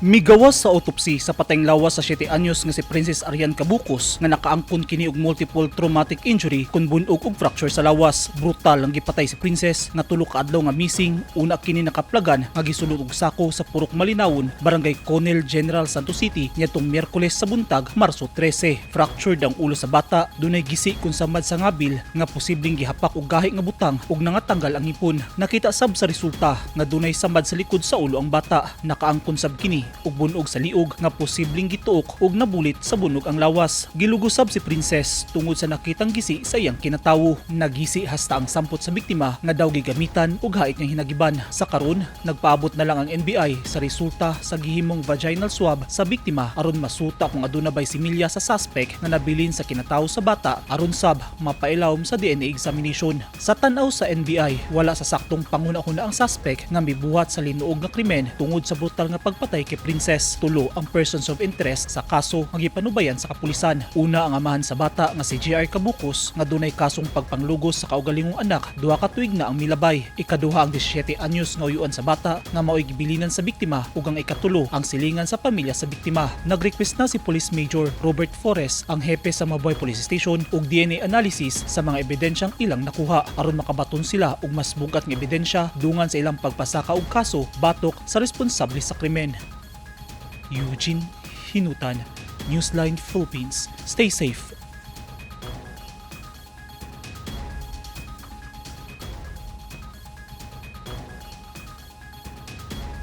Migawas sa autopsy sa patayng lawas sa 7 anyos nga si Princess Arian Cabucos nga nakaangkon kini og multiple traumatic injury kun bunog og fracture sa lawas. Brutal ang gipatay si Princess nga 3 ka adlaw nga missing. Una kini nakaplagan nga gisulod og sako sa Purok Malinawon, Barangay Conel, General Santos City niadtong Miyerkules sa buntag, Marso 13. Fractured ang ulo sa bata, dunay gisi kun samad sa ngabil nga posibleng gihapak og gahi nga butang ug nangatanggal ang hipon. Nakita sab sa resulta nga dunay samad sa likod sa ulo ang bata. Nakaangkon sab kini og bunog sa liog nga posibleng gituok ug nabulit sa bunog ang lawas. Gilugos sab si Princess tungod sa nakitang gisi sa iyang kinatawo. Nagisi hasta ang sampot sa biktima nga daw gigamitan og hait niyang hinagiban. Sa karon, nagpaabot na lang ang NBI sa resulta sa gihimong vaginal swab sa biktima aron masuta kung aduna bay similya sa suspect nga nabilin sa kinatawo sa bata aron sab mapailawom sa DNA examination. Sa tan-aw sa NBI, wala sa saktong panguna-una ang suspect nga mibuhat sa linuog nga krimen tungod sa brutal nga pagpatay kay Princess. Tulo ang persons of interest sa kaso nga gipanubayan sa kapulisan. Una, ang amahan sa bata nga si JR Cabucos nga dunay kasong pagpanglugos sa kaugalingong anak, 2 ka tuig na ang milabay. Ikaduha, ang 17 anyos nga uyuan sa bata nga mao'y gibilinan sa biktima ug ang ikatulo, ang silingan sa pamilya sa biktima. Nag-request na si Police Major Robert Forest, ang hepe sa Mabuhay Police Station, og DNA analysis sa mga ebidensyang ilang nakuha aron makabaton sila og mas bugat nga ebidensya dungan sa ilang pagpasaka og kaso batok sa responsable sa krimen. Eugene Hinutan, Newsline Philippines. Stay safe.